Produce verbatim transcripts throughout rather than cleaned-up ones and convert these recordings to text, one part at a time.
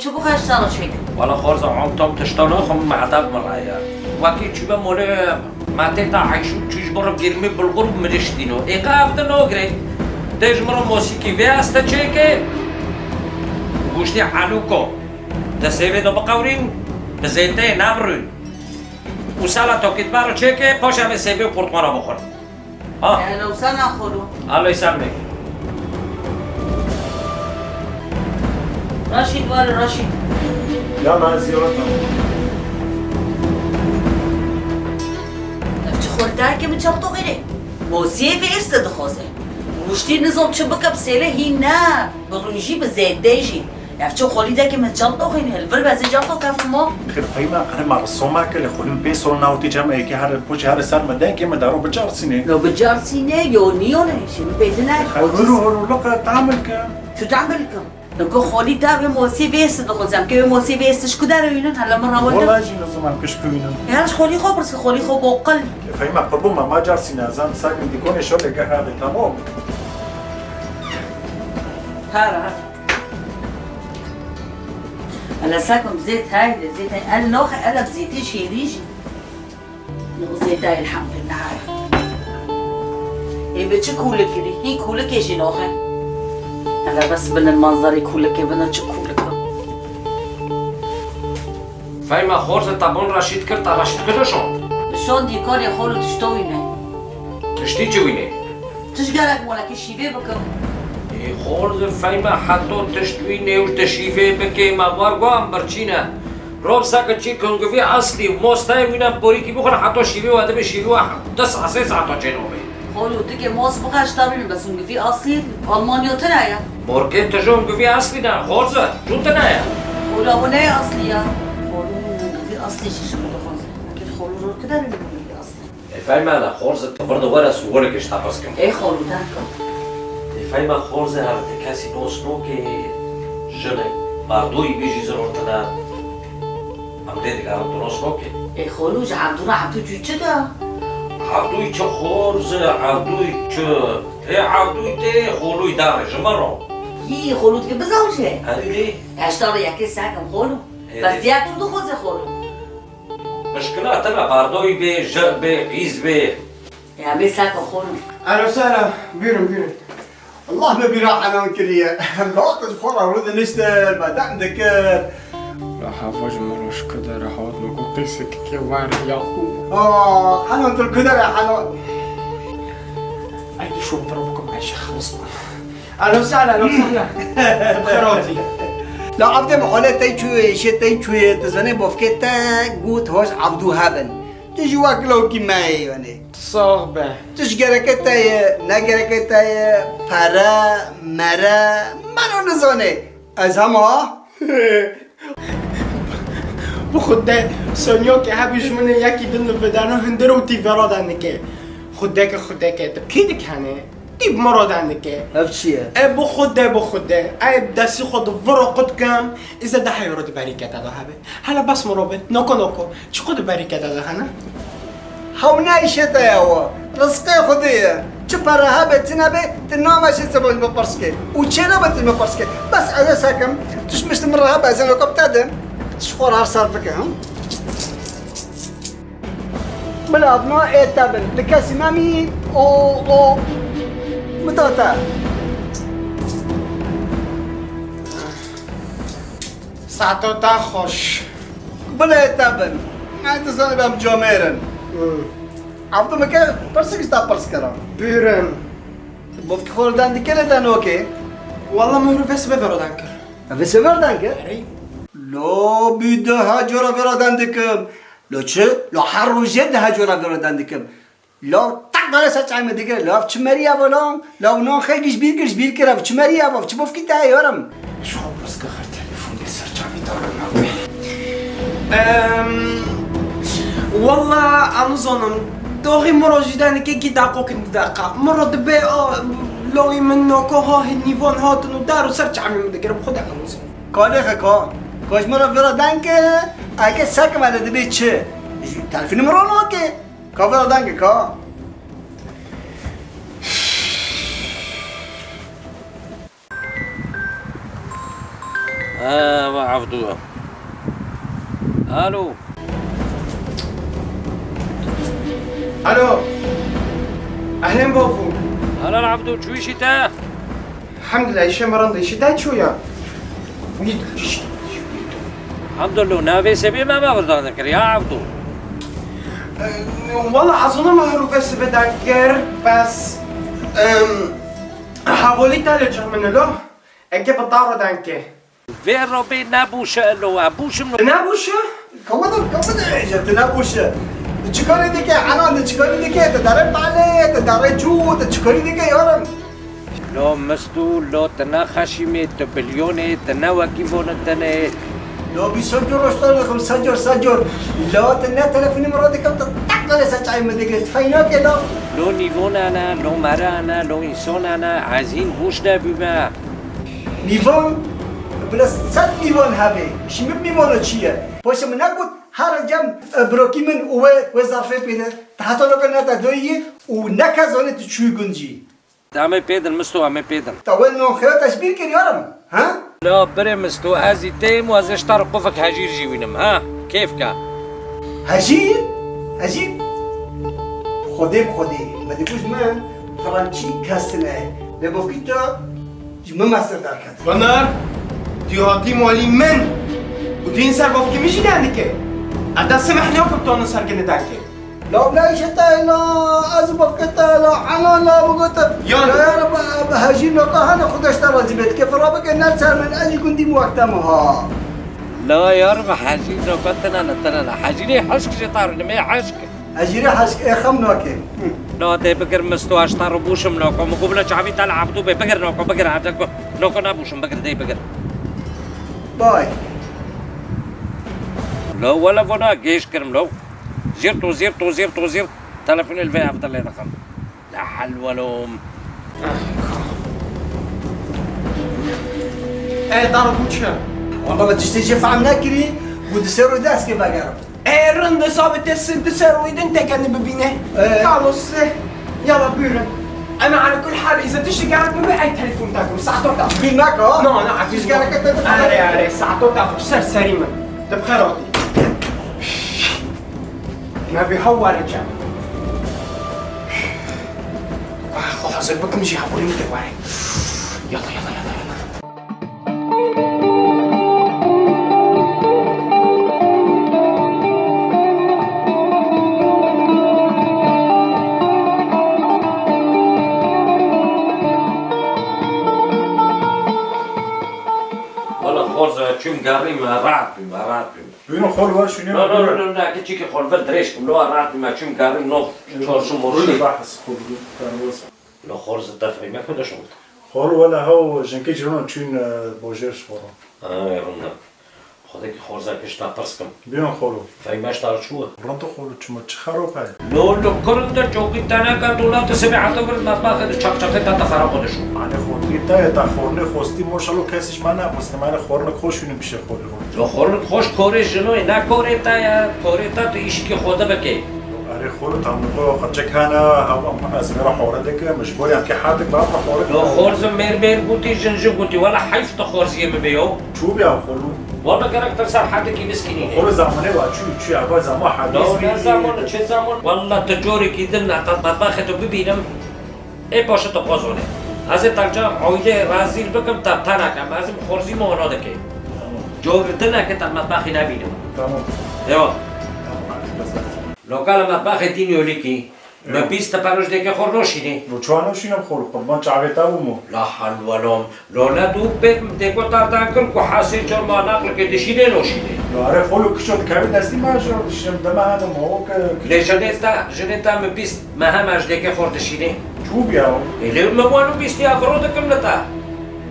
Çi bixwe ez tara çêkim? Wala xorza, em tam tişta naxwim, mehtab min raya. Wekî çûbe mole, me tê ta eyşû çû ji bo re girmî bilgur û miriştîno. Ê qe ev di nagirê. Tê ji min re mosîkî vê este çêke. Goştê elûko. Di sêvê de biqewrîn, bi zêteyê nebirûn. Û sala tokê dibe re çêke, paşê em ê sêvê û qurtmana bixwin. Ha. Ehlen û sehlen xolo. Ehlen û sehlen. Raşîd, were Raşîd. Yala, ez ziyaret nakim. Ev çi xolî dayikê min çal toxînê? Mosiyê vê êrse dixwaze. Goştî nizam çi bike bi sêvê hîn ne. Bi rûnî jî bi zêtê jî. Ev çi xolî dayikê min çal toxînê? Li vir be ez ê çal toxînim. Xêr, Fehîma, qere ma risoma ke lê xolî min pê sor nawtî cem êkê her poçê her ser me dengê me daro bicarsînê. Yo bicarsînê, yo niyone, şî min pê tine. Huru huru liqe tamil ke. Çi tamil ke? Niko xolî ta vê mosî vê êrse dixwazim. Ke vê mosî vê êrse ji ku derewînin, hele min rawin. Wala jî nizam em kişkûyînin. Ya ji xolî xwe pirs ke xolî xwe boqil. Fehîma, qebûl me, ma carsîne, ez an sakin dîkonê şole geh herdê, tamam. Her, her. Ele sekum zêt heyde, zêt heyde. El noxe, ele zêtê şêrî jî. No zêt heyde, elhamdülillah. Ê bi çi kûlik kirî? Hî kûlikê jî noxe. Ele bes binin manzarê kûlikê, bina çi kûlik e. Fehîma xorze te bon Reşîd kir, te Reşîd kir dişon. Dişon dîkonê xol û tişto wîne. Tiştî çi wîne? Tişt gerek wala ki şîvê bikim. Ê xorze Fehîma heto tişt wîne û te şîvê bikê me war guan birçîne. Rov seke çî kungivî eslî, mostayê wîne borîkî bixwin heto şîvê we dibe şîvê we des sê saeta çênobê. Xolo, tu ke mos bixeşta bî, bes hûn givî asî Almanya tune ye. Morkê tu ji hûn givî aslî ne, xorze, tu tune ye. Xolo, ew ne aslî ya. Xolo, hûn givî aslî jî ji min dixwaze. Eke xolo ror kide bî hûn givî aslî. Ê Fehîma, xorze, tu vir de were, ez hûn were ke ji te pirs kim. Ê xolo, derke. Ê Fehîma, xorze, her ti kesî nos noke, jin e. Bardoyî bê jî ziror tune. Em lê digerin, tu nos nokê. Ê xolo, ji Evdû re Evdû çû çi da? Evdûyî çi xorze, Evdûyî çi? Ê Evdûyî tê, xolûyî darê ji min re. Yî, xolo dike bizawje. Herî lê. Heşta re yekê sekim xolo. Ê. Bes diya tu dixwaze xolo. Mişkila tine bardoyî bê, jir bê, qîz bê. Ya bê sekim xolo. Alo, sala, buyurun, buyurun. Allah me bîra Henan kiriye. Em dawet ji xwe re rû diniştin, me dem dikir. La hava ji min re ji ku dere hat, min got qîsekekê were ya xwe. Ah, Henan, tu li ku dere Henan? Ey, şo vira bikim, ey, ji xelis bûm. Ehlen û sehlen, ehlen û sehlen. Bi xêr hatî. La Evdê min xwele tey çûyê, şê tey çûyê, tu zanî bofkê te got hoj Evdû hebin. Tu jî wek lawkî me yê, yanî. Sax be. Tu ji gereke te ye, ne gereke te ye, pere, mere, me re nizane. Ez hema. Bi Xwedê, Sonya ke hebî ji min yekî din li vedano hundir û tî vera de nike. Xwedê ke, Xwedê ke, tu pî dikene, tî bi min re de nike. Ev çi ye? E, bi Xwedê, bi Xwedê. Ey destî xwe di vira qut kim, îze de heyro di berîkete de hebe. Hele bes mirov e. Noko, noko. Çiqo di berîkete de hene? Hew ne îşê te ye wa. Rizqê Xwedê ye. Çi pere hebe, çi nebe, tu nameşî çi min pirs ke. Û çê nebe tu min pirs ke. Bes ez ê sekim. Tişt mişt min re hebe, ez ê noka bi te dim. Tişt xwe re her ser bike, hı? Bila ev na ê te bin. Li kesî memî û, û min da te. Saeto te xweş. Bila ê te bin. Ez dizanibim camêr in. Hmm. Evdû min ke pirsik ji te pirs kira. Buyurun. Bofkî xwe li dan dikir lê te nokê. Walla min hûr vê sibê vê re dan kir. Vê sibê vê re dan kir? Erê. Lo bî de ha cora vê re dan dikim. Lo çi? Lo her rojê de ha cora vê re dan dikim. Law tak dane ser çavê min digire. Law çi merî ev lan? Law nan xêr ji bîr kir, ji bîr kir ev çi merî ev? Ev çi bofkî te ye yarim? Ji xwe pirs ke xêr telefonê ser çavê dane me. Em, walla, em nizanim. Doxî min re jî denike kî daqo kin daqe. Min re dibe, a, lawî min noko ha nîvan hatin û dar û ser çavê min digire. Bi Xwedê em nizanim. Kalê xe ka. Ka ji min re vira deng ke, eke sekim ele dibe çi? Ji telefonê min re nake. Ka vira deng ke ka. Ewa Evdû. Alo. Alo. Ehlên bavû. Helal Evdû, çûyî şî te? Elhamdulillah, îşê me rind e. Îşê te çû ya? Elhamdulillah, navê sebê me me virdan dikir ya Evdû. Wala ez ne me herû vê sibê dan kir, bes, em, hevalî te li cih min e lo. Eke bi taro dan kir. Vê robê nebûşe lo, e bûşim lo. Nebûşe? Kawada, kawada, êje, tu nebûşe. Tu çikarî dike, ana, tu çikarî dike, tu derê pale, tu derê çû, tu çikarî dike, yarim. Lo mistû, lo tu ne xeşîmê, tu bilyonê, tu ne wekî vonê tenê. Lo bî sed cor roştan dixim, sed cor, sed cor. Lo tu ne telefonê min re dikim, tu teq qelê ser çayê min digre, tu feynakê lo. Lo nîvona ne, lo mera ne, lo însona ne, ez hîn bûş nebûme. Nîvan, bila sed nîvan hebe. Şî min nîvana çi ye? Paşê min negot, here cem, e, birokî min û wê, wê zarfê pê de. Te heta loka nete doyî û ne kes zanê tu çûyî gund jî. Em ê pê din, Misto, em ê pê din. Te wê nonxeya te ji bîr kir, yarim, ha? La birê Misto, ez î têm û ez ê ji te re qufek hejîr jî wînim, ha? Kêf ke. Hejîr? Hejîr? Xwedê bi Xwedê. Me digot ji min, Frankî kes tune ye. Lê bavkî te Ji min mestir derket. Banar, tu hatî malî min. Û tu yîn ser bavkî min jî dendikê. Ez destê min heniya ku tu ser kinê derkê. La bila îşe te la, ez û bavkê te la, ana la bigotim. Yan. La ya Reb, bi hejîr noka hene Xuda ji te razî be. Dike fira bike ne ser min, ez jî gundî min wek te min ha. La ya Reb, hejîr noka tine ne, tine ne. Hejîrê hişk ji te rûnimê hişk. Ez jî rê hişk ê xem nakim. Hi. No, dê bigir Misto, ez ji te re bûşim noko. Min got bila çavî te li Evdû bê. Bigir noko, bigir, erdek noko nebûşim, bigir, dê bigir. Bay. Lo, wele vona gêj kirim lo. Zîrt û zîrt û zîrt û zîrt. Telefonê li vê Evdilê dixim. La hel welom. Ê, dar bû çi? Wala me tiştê jê fehm nekirî, got di sê roj de ez kê vegerim. Ê, rind e, sabit te sin, tu ser wî din te kendî bibîne. Ee? Kalos, e, yala buyurun. Em ala kul hal, îza tiştî gerek bibe, ey telefon te kirim, saeto te. Bîr naka, ha? Na, na, tiştî gerek te. Erê, erê, saeto te xweş, ser serî min. Tu bi xêr hatî. Me bê hew were cem. Ah, xwe hazir bikim jî hevalî min te were. Yala, yala, yala, yala. Wala xorza çûm gerî me, rahat bûm, me rahat bûm. Bîno xol ver şûnê. No, no, no, no, ne, keçikê xol ver dirêj kim, no, rahat bûm, me çûm gerî, no, çorşû morşû. Bîno bahs xol ver. Lo xorz te feyme ku de şûn. Xol wela hew jinkê cîranan çûn, e, bojêr ji xwe re. Ha, rûnda. Xwedekî xorza pişta pirs kim. Bîyon xolo. Feyme ji te re çû? Rind xolo çima çi xerop heye? Lo, lo, kurinde çokî teneke dûna tu sibê heta vir metbaxê de çaqçaqê te te xera xwe de şû. Anê xortî te ye, te xornê xostî, maşallah kesî ji me nebostî. Me xornik xwe şûnî pişê xolê xwe. Lo xornik xwe ji korê jinoyê, ne korê te ye, korê te tu îşikê xwe de bikê. Erê xolo, tam li xwe qirçek hene, hewa ez vê re hore dikim, ji bo yan kê hetik ba xwe hore dikim. Lo xorzim mêr mêr gotî, jin jin gotî, wela heyf tu xorziyê min bê yo. Çû bîya xolo? Wela gerek te ser hetikî biskînî. Xolo zamanê wa çû, çû ya ba zaman hedîs. Lo ne zaman, çi zaman? Wela tu corekî din ne, te metbaxê tu bibînim. Ê paşê tu xwe zonê. Ez ê te ca oylê razî bikim, te te nekem. Ez ê bi xorzî me wana dikê. Cor dineke te metbaxê nebînim. Tamam. Yo. Tamam, hadi, güzel. Lokala metbaxê dîn yolîkî. Yo. Me bîst te peroj dêkê xwe noşînî. Lo çawa noşînim xwe, qurban çavê te bûmo. La hal welom. Lo ne dû pê dêko tardan kir ku hesê çor ma naqlike dişînê noşînê. Lo erê xolo kişo dikevî destî me ji dişînim deme hene ma o ke. Lê jinê te, jinê te mi bîst me heme ji dêkê xor dişînê. Çû bîya o? Ê lê me wan û bîst ya viro dikim li te.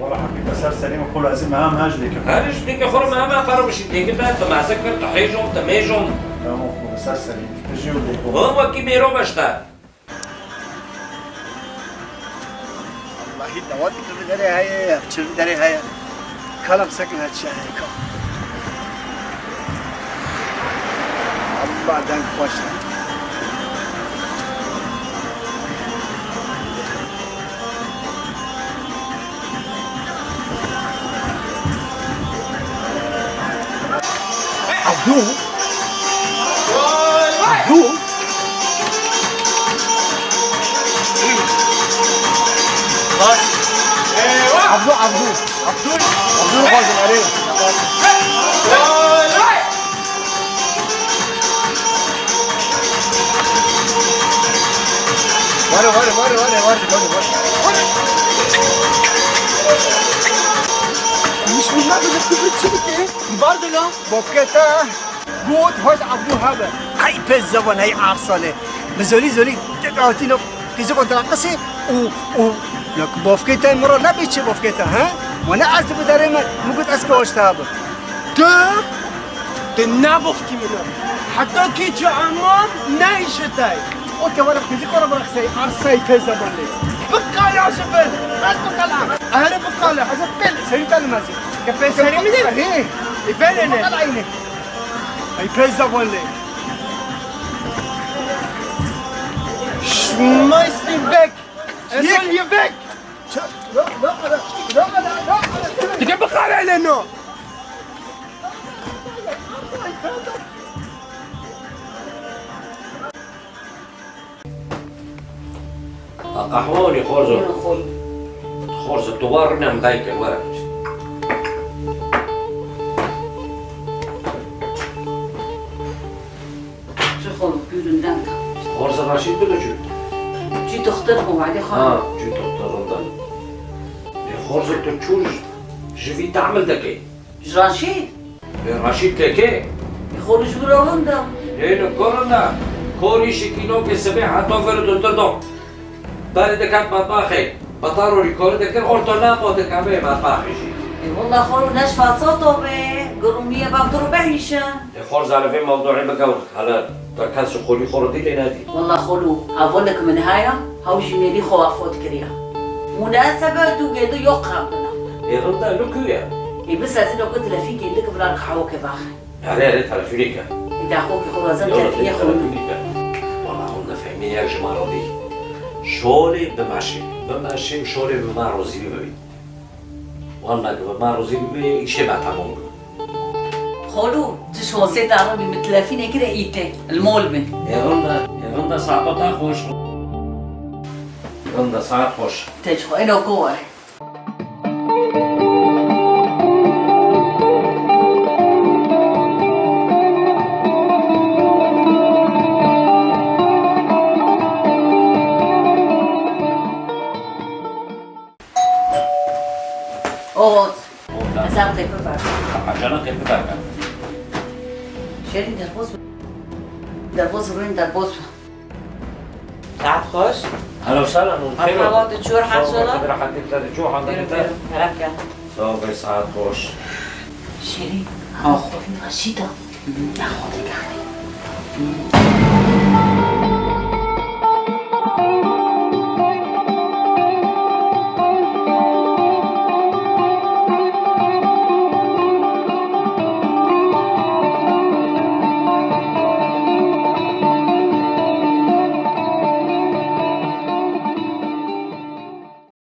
Wala heqîqe ser serî min xolo ez ê me hem he ji dêkê xor. Her ji dêkê xor me heme paro bişî dêkê te, tu mezik kir, tu hêjom, tu mêjom. Tamam xolo ser serî min. Tu jî û dêko. Wekî mêro beşte. Allahî dawet bi derê heye, çi bi derê heye. Kalam sekin her şey heye ka. Allah deng xweş e. Abdû. Abdû. Abdû, Abdû. Abdû. Abdû, erê. Ware, ware, ware. Bismillah, bi kufr çi dike? Bardula. Bofketa. Got, hoj Abdû habe. Hey pez zevan, hey arsane. Bi zolî zolî, tek hatî no. Qîzikon te qisê û, û, ya ku bofkê te min re nebê çi bofkê te, he? Ma ne ez dibidarê me, min got ez ke hoş te bim. Tu, tu ne bofkî min e. Heta kî çi emam ne îşitay. O ke were qîziko re bırak sey, arsay tez zamanlı. Bikala ji bin. Ez bikala. Ahere bikala. Ez pêl, serî te nimezî. Ke pêl serî min e? He. E, belê ne? Bikala aynı. Ay pez zamanlı. Schmeiß ihn weg! Er soll hier weg! Digga, bixare lê no! Qehwe xorzo. Xorzo, tu war rûne em dayke, were. Çi xwe bûrin deng. Xorza Raşîd tu çû? Çû doxtor bû, Elî xwe. Ha, çû doxtor ondan. Ê xorza tu çû ji vî tahmil dikey? Ji Raşîd? Ê Raşîd kekê? Ê xwe ji wira winda. Ê li korinda. Korî şikînokê sibê heta vir tu dirdo. Berê diket matbaxê. Betarorî korî dikir, orto namo dikemê matbaxê jî. E, walla xolo neş fasato be, gurûmiye bak duru behîşin. E, xor zarifê mewduî bigewr, hele te kes ji xolî xoro dî lê nedî. Walla xolo, evolik min haya, hew jî mêlî xo afot kiriya. Munasebe tu gêdu yok qabdina. E, rinda lu kuye? E, bis ez ino ku telefîn gêdik bila qehweke baxe. Erê, erê, telefûnê ke. Îda xo ki xwe lazim Yola telefînê xwe. Telefûnê ke. Wala hûn nefehmî, yek ji me re dî. Şolê bimeşê. Bimeşê û şolê bi me rozî bibî. Wala bi me rozî bibî, îşê me temam bû. Xolû, tu şonsê te robî min telefînê kire îtê. Li mol bin. Ê rinda, ê rinda saeta te xweş. Rinda saet xweş. Te ji xwe eno ko were. Oğuz, sen qêpir ver. Hecana qêpir ver. Şêrîn, derbas be. Derbas, rûyên derbas be. Saet xweş. Hela sala, nû xêr. Merhaba, tu çor, her şala. Rehetî te, tu çor, handa te. Kerem ke. Sağ ol, saet xweş. Şêrîn, ha, xwe Raşîda. Ne xwe dikare.